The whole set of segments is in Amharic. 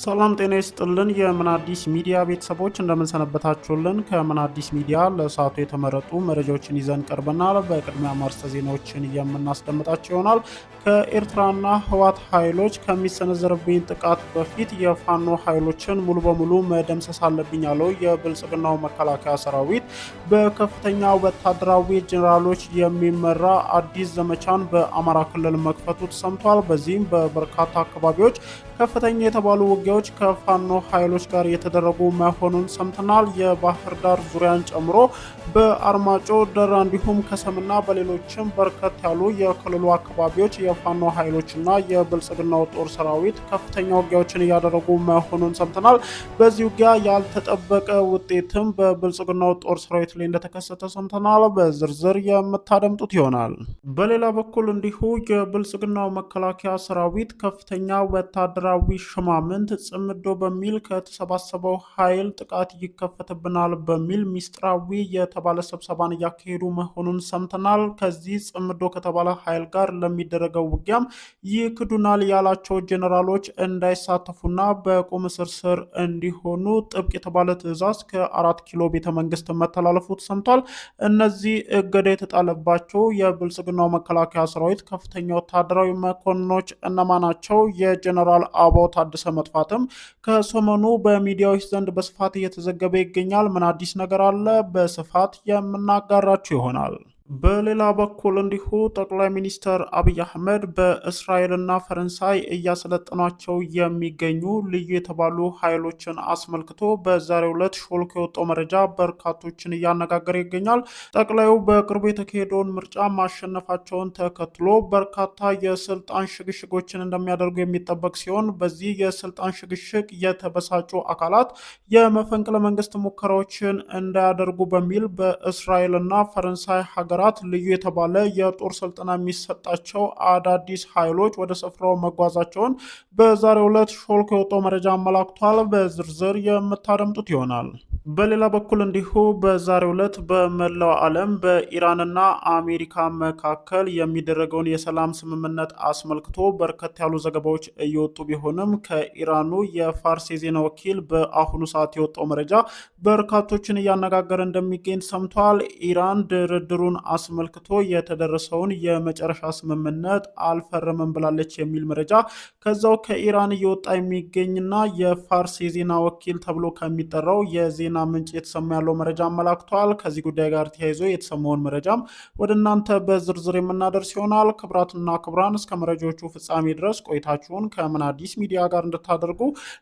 ሰላም ጤና ይስጥልን። የምን አዲስ ሚዲያ ቤተሰቦች፣ እንደምንሰነበታችሁልን። ከምን አዲስ ሚዲያ ለሰዓቱ የተመረጡ መረጃዎችን ይዘን ቀርበናል። በቅድሚያ አርዕስተ ዜናዎችን የምናስደምጣቸው ይሆናል። ከኤርትራና ህወሓት ኃይሎች ከሚሰነዘርብኝ ጥቃት በፊት የፋኖ ኃይሎችን ሙሉ በሙሉ መደምሰስ አለብኝ ያለው የብልጽግናው መከላከያ ሰራዊት በከፍተኛ ወታደራዊ ጄኔራሎች የሚመራ አዲስ ዘመቻን በአማራ ክልል መክፈቱ ተሰምቷል። በዚህም በበርካታ አካባቢዎች ከፍተኛ የተባሉ ውጊያዎች ከፋኖ ኃይሎች ጋር የተደረጉ መሆኑን ሰምተናል። የባህር ዳር ዙሪያን ጨምሮ በአርማጮ፣ ደራ እንዲሁም ከሰምና በሌሎችም በርከት ያሉ የክልሉ አካባቢዎች የፋኖ ኃይሎችና የብልጽግናው ጦር ሰራዊት ከፍተኛ ውጊያዎችን እያደረጉ መሆኑን ሰምተናል። በዚህ ውጊያ ያልተጠበቀ ውጤትም በብልጽግናው ጦር ሰራዊት ላይ እንደተከሰተ ሰምተናል። በዝርዝር የምታደምጡት ይሆናል። በሌላ በኩል እንዲሁ የብልጽግናው መከላከያ ሰራዊት ከፍተኛ ወታደራዊ ሹማምንት ጽምዶ በሚል ከተሰባሰበው ኃይል ጥቃት ይከፈትብናል በሚል ሚስጥራዊ የተባለ ስብሰባን እያካሄዱ መሆኑን ሰምተናል። ከዚህ ጽምዶ ከተባለ ኃይል ጋር ለሚደረገው ውጊያም ይክዱናል ያላቸው ጄኔራሎች እንዳይሳተፉና በቁም እስር ስር እንዲሆኑ ጥብቅ የተባለ ትዕዛዝ ከ4 ኪሎ ቤተ መንግስት መተላለፉ ተሰምቷል። እነዚህ እገዳ የተጣለባቸው የብልጽግናው መከላከያ ሰራዊት ከፍተኛ ወታደራዊ መኮንኖች እነማ ናቸው? የጄኔራል አበባው ታደሰ መጥፋትም ከሰሞኑ በሚዲያዎች ዘንድ በስፋት እየተዘገበ ይገኛል። ምን አዲስ ነገር አለ? በስፋት የምናጋራችሁ ይሆናል። በሌላ በኩል እንዲሁ ጠቅላይ ሚኒስትር አብይ አህመድ በእስራኤልና ፈረንሳይ እያሰለጠኗቸው የሚገኙ ልዩ የተባሉ ኃይሎችን አስመልክቶ በዛሬው ዕለት ሾልኮ የወጣው መረጃ በርካቶችን እያነጋገረ ይገኛል። ጠቅላዩ በቅርቡ የተካሄደውን ምርጫ ማሸነፋቸውን ተከትሎ በርካታ የስልጣን ሽግሽጎችን እንደሚያደርጉ የሚጠበቅ ሲሆን፣ በዚህ የስልጣን ሽግሽግ የተበሳጩ አካላት የመፈንቅለ መንግስት ሙከራዎችን እንዳያደርጉ በሚል በእስራኤልና ፈረንሳይ ሀገራት ልዩ የተባለ የጦር ስልጠና የሚሰጣቸው አዳዲስ ኃይሎች ወደ ስፍራው መጓዛቸውን በዛሬው ዕለት ሾልኮ የወጣው መረጃ አመላክቷል። በዝርዝር የምታደምጡት ይሆናል። በሌላ በኩል እንዲሁ በዛሬው ዕለት በመላው ዓለም በኢራንና አሜሪካ መካከል የሚደረገውን የሰላም ስምምነት አስመልክቶ በርከት ያሉ ዘገባዎች እየወጡ ቢሆንም፣ ከኢራኑ የፋርስ የዜና ወኪል በአሁኑ ሰዓት የወጣው መረጃ በርካቶችን እያነጋገረ እንደሚገኝ ሰምቷል። ኢራን ድርድሩን አስመልክቶ የተደረሰውን የመጨረሻ ስምምነት አልፈረምም ብላለች የሚል መረጃ ከዛው ከኢራን እየወጣ የሚገኝና የፋርስ የዜና ወኪል ተብሎ ከሚጠራው የዜና ምንጭ የተሰማ ያለው መረጃ አመላክቷል። ከዚህ ጉዳይ ጋር ተያይዞ የተሰማውን መረጃም ወደ እናንተ በዝርዝር የምናደርስ ይሆናል። ክቡራትና ክቡራን፣ እስከ መረጃዎቹ ፍጻሜ ድረስ ቆይታችሁን ከምን አዲስ ሚዲያ ጋር እንድታደርጉ፣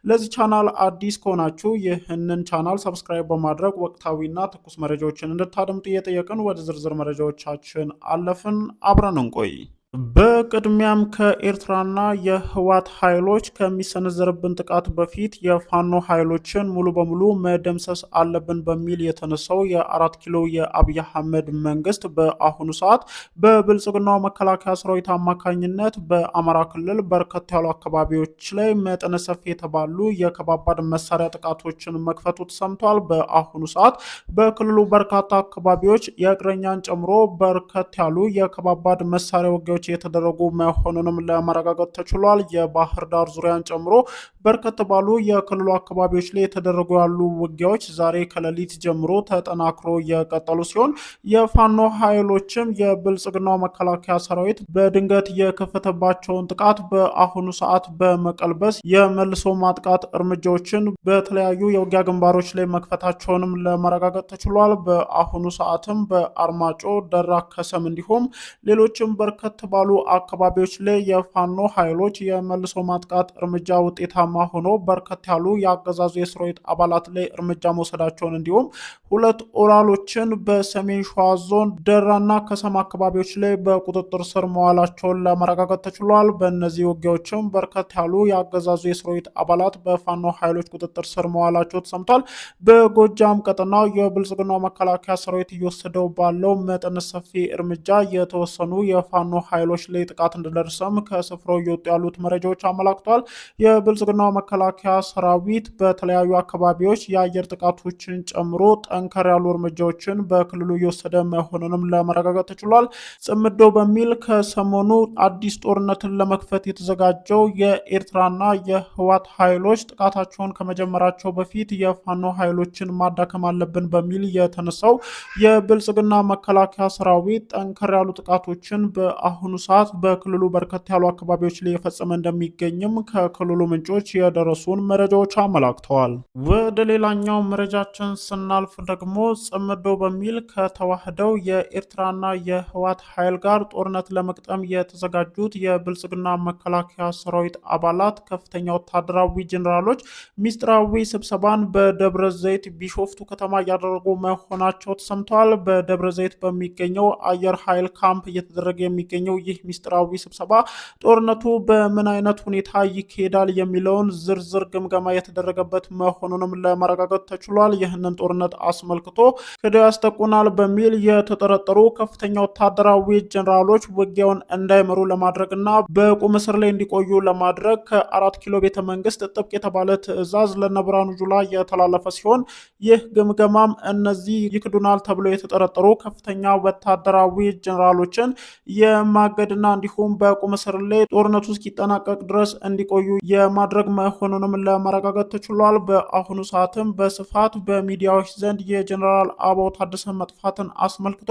ለዚህ ቻናል አዲስ ከሆናችሁ ይህንን ቻናል subscribe በማድረግ ወቅታዊና ትኩስ መረጃዎችን እንድታደምጡ እየጠየቅን ወደ ዝርዝር መረጃዎቻችን አለፍን። አብረን እንቆይ። በቅድሚያም ከኤርትራና የህወሓት ኃይሎች ከሚሰነዘርብን ጥቃት በፊት የፋኖ ኃይሎችን ሙሉ በሙሉ መደምሰስ አለብን በሚል የተነሳው የ4 ኪሎ የአብይ አህመድ መንግስት በአሁኑ ሰዓት በብልጽግናው መከላከያ ሰራዊት አማካኝነት በአማራ ክልል በርከት ያሉ አካባቢዎች ላይ መጠነ ሰፊ የተባሉ የከባባድ መሳሪያ ጥቃቶችን መክፈቱ ተሰምቷል። በአሁኑ ሰዓት በክልሉ በርካታ አካባቢዎች የእግረኛን ጨምሮ በርከት ያሉ የከባባድ መሳሪያ ውጊያዎች የተደረጉ መሆኑንም ለማረጋገጥ ተችሏል። የባህር ዳር ዙሪያን ጨምሮ በርከት ባሉ የክልሉ አካባቢዎች ላይ የተደረጉ ያሉ ውጊያዎች ዛሬ ከሌሊት ጀምሮ ተጠናክሮ የቀጠሉ ሲሆን፣ የፋኖ ኃይሎችም የብልጽግናው መከላከያ ሰራዊት በድንገት የከፈተባቸውን ጥቃት በአሁኑ ሰዓት በመቀልበስ የመልሶ ማጥቃት እርምጃዎችን በተለያዩ የውጊያ ግንባሮች ላይ መክፈታቸውንም ለማረጋገጥ ተችሏል። በአሁኑ ሰዓትም በአርማጮ፣ ደራ፣ ከሰም እንዲሁም ሌሎችም በርከት ባሉ አካባቢዎች ላይ የፋኖ ኃይሎች የመልሶ ማጥቃት እርምጃ ውጤታማ ሆኖ በርከት ያሉ የአገዛዙ የሰራዊት አባላት ላይ እርምጃ መውሰዳቸውን፣ እንዲሁም 2 ኦራሎችን በሰሜን ሸዋ ዞን ደራና ከሰም አካባቢዎች ላይ በቁጥጥር ስር መዋላቸውን ለማረጋገጥ ተችሏል። በእነዚህ ውጊያዎችም በርከት ያሉ የአገዛዙ የሰራዊት አባላት በፋኖ ኃይሎች ቁጥጥር ስር መዋላቸው ተሰምቷል። በጎጃም ቀጠና የብልጽግናው መከላከያ ሰራዊት እየወሰደው ባለው መጠነ ሰፊ እርምጃ የተወሰኑ የፋኖ ኃይሎች ኃይሎች ላይ ጥቃት እንደደረሰም ከስፍራው እየወጡ ያሉት መረጃዎች አመላክቷል። የብልጽግናው መከላከያ ሰራዊት በተለያዩ አካባቢዎች የአየር ጥቃቶችን ጨምሮ ጠንከር ያሉ እርምጃዎችን በክልሉ እየወሰደ መሆኑንም ለመረጋገጥ ተችሏል። ጽምዶ በሚል ከሰሞኑ አዲስ ጦርነትን ለመክፈት የተዘጋጀው የኤርትራና የህወሓት ኃይሎች ጥቃታቸውን ከመጀመራቸው በፊት የፋኖ ኃይሎችን ማዳከም አለብን በሚል የተነሳው የብልጽግና መከላከያ ሰራዊት ጠንከር ያሉ ጥቃቶችን በአሁኑ ሰዓት በክልሉ በርከት ያሉ አካባቢዎች ላይ የፈጸመ እንደሚገኝም ከክልሉ ምንጮች የደረሱን መረጃዎች አመላክተዋል። ወደ ሌላኛው መረጃችን ስናልፍ ደግሞ ጽምዶ በሚል ከተዋህደው የኤርትራና የህወሓት ኃይል ጋር ጦርነት ለመግጠም የተዘጋጁት የብልጽግና መከላከያ ሰራዊት አባላት ከፍተኛ ወታደራዊ ጄኔራሎች ሚስጥራዊ ስብሰባን በደብረ ዘይት ቢሾፍቱ ከተማ እያደረጉ መሆናቸው ተሰምተዋል። በደብረ ዘይት በሚገኘው አየር ኃይል ካምፕ እየተደረገ የሚገኘው ይህ ሚስጥራዊ ስብሰባ ጦርነቱ በምን አይነት ሁኔታ ይካሄዳል የሚለውን ዝርዝር ግምገማ የተደረገበት መሆኑንም ለማረጋገጥ ተችሏል። ይህንን ጦርነት አስመልክቶ ክደው ያስጠቁናል በሚል የተጠረጠሩ ከፍተኛ ወታደራዊ ጄኔራሎች ውጊያውን እንዳይመሩ ለማድረግና በቁም እስር ላይ እንዲቆዩ ለማድረግ ከ4 ኪሎ ቤተ መንግስት ጥብቅ የተባለ ትዕዛዝ ለነብርሃኑ ጁላ የተላለፈ ሲሆን ይህ ግምገማም እነዚህ ይክዱናል ተብሎ የተጠረጠሩ ከፍተኛ ወታደራዊ ጄኔራሎችን የማገድና እንዲሁም በቁም እስር ላይ ጦርነቱ እስኪጠናቀቅ ድረስ እንዲቆዩ የማድረግ መሆኑንም ለማረጋገጥ ተችሏል። በአሁኑ ሰዓትም በስፋት በሚዲያዎች ዘንድ የጄኔራል አበባው ታደሰ መጥፋትን አስመልክቶ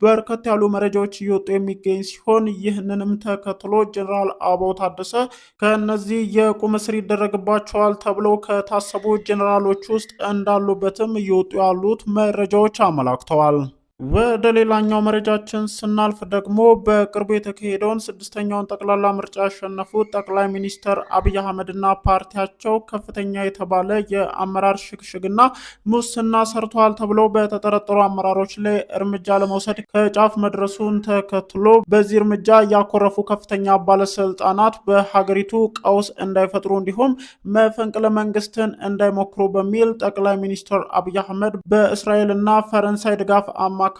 በርከት ያሉ መረጃዎች እየወጡ የሚገኝ ሲሆን ይህንንም ተከትሎ ጄኔራል አበባው ታደሰ ከነዚህ የቁም እስር ይደረግባቸዋል ተብሎ ከታሰቡ ጄኔራሎች ውስጥ እንዳሉበትም እየወጡ ያሉት መረጃዎች አመላክተዋል። ወደ ሌላኛው መረጃችን ስናልፍ ደግሞ በቅርቡ የተካሄደውን 6ኛውን ጠቅላላ ምርጫ ያሸነፉት ጠቅላይ ሚኒስትር አብይ አህመድና ፓርቲያቸው ከፍተኛ የተባለ የአመራር ሽግሽግና ሙስና ሰርተዋል ተብሎ በተጠረጠሩ አመራሮች ላይ እርምጃ ለመውሰድ ከጫፍ መድረሱን ተከትሎ በዚህ እርምጃ ያኮረፉ ከፍተኛ ባለስልጣናት በሀገሪቱ ቀውስ እንዳይፈጥሩ እንዲሁም መፈንቅለ መንግስትን እንዳይሞክሩ በሚል ጠቅላይ ሚኒስትር አብይ አህመድ በእስራኤልና ፈረንሳይ ድጋፍ አማካኝነት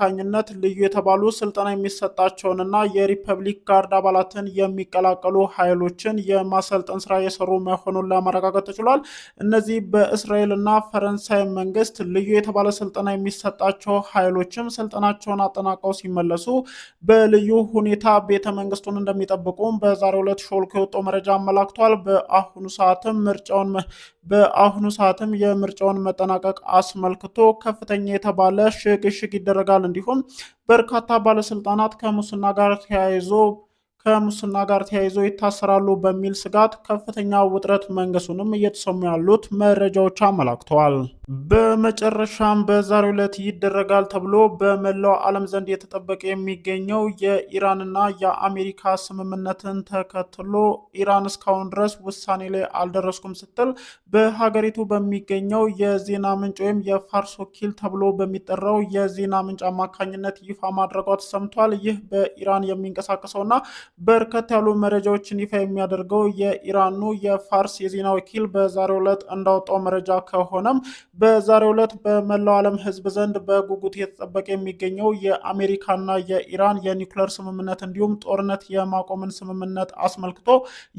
ልዩ የተባሉ ስልጠና የሚሰጣቸውንና የሪፐብሊክ ጋርድ አባላትን የሚቀላቀሉ ኃይሎችን የማሰልጠን ስራ የሰሩ መሆኑን ለማረጋገጥ ተችሏል። እነዚህ በእስራኤልና ፈረንሳይ መንግስት ልዩ የተባለ ስልጠና የሚሰጣቸው ኃይሎችም ስልጠናቸውን አጠናቀው ሲመለሱ በልዩ ሁኔታ ቤተ መንግስቱን እንደሚጠብቁም በዛሬው ዕለት ሾልኮ የወጣው መረጃ አመላክቷል። በአሁኑ ሰዓትም የምርጫውን መጠናቀቅ አስመልክቶ ከፍተኛ የተባለ ሽግሽግ ይደረጋል። እንዲሁም በርካታ ባለስልጣናት ከሙስና ጋር ተያይዞ ይታሰራሉ በሚል ስጋት ከፍተኛ ውጥረት መንገሱንም እየተሰሙ ያሉት መረጃዎች አመላክተዋል። በመጨረሻም በዛሬው ዕለት ይደረጋል ተብሎ በመላው ዓለም ዘንድ የተጠበቀ የሚገኘው የኢራንና የአሜሪካ ስምምነትን ተከትሎ ኢራን እስካሁን ድረስ ውሳኔ ላይ አልደረስኩም ስትል በሀገሪቱ በሚገኘው የዜና ምንጭ ወይም የፋርስ ወኪል ተብሎ በሚጠራው የዜና ምንጭ አማካኝነት ይፋ ማድረጓ ተሰምቷል። ይህ በኢራን የሚንቀሳቀሰውና በርከት ያሉ መረጃዎችን ይፋ የሚያደርገው የኢራኑ የፋርስ የዜና ወኪል በዛሬው ዕለት እንዳወጣው መረጃ ከሆነም በዛሬው ዕለት በመላው ዓለም ሕዝብ ዘንድ በጉጉት እየተጠበቀ የሚገኘው የአሜሪካና የኢራን የኒውክለር ስምምነት እንዲሁም ጦርነት የማቆምን ስምምነት አስመልክቶ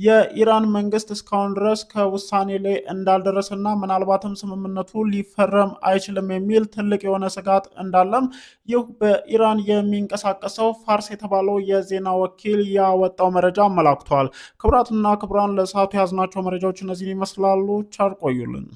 የኢራን መንግስት እስካሁን ድረስ ከውሳኔ ላይ እንዳልደረሰና ምናልባትም ስምምነቱ ሊፈረም አይችልም የሚል ትልቅ የሆነ ስጋት እንዳለም ይህ በኢራን የሚንቀሳቀሰው ፋርስ የተባለው የዜና ወኪል ያወጣው መረጃ አመላክቷል። ክቡራትና ክቡራን፣ ለሰዓቱ የያዝናቸው መረጃዎች እነዚህን ይመስላሉ። ቸር ቆዩልን።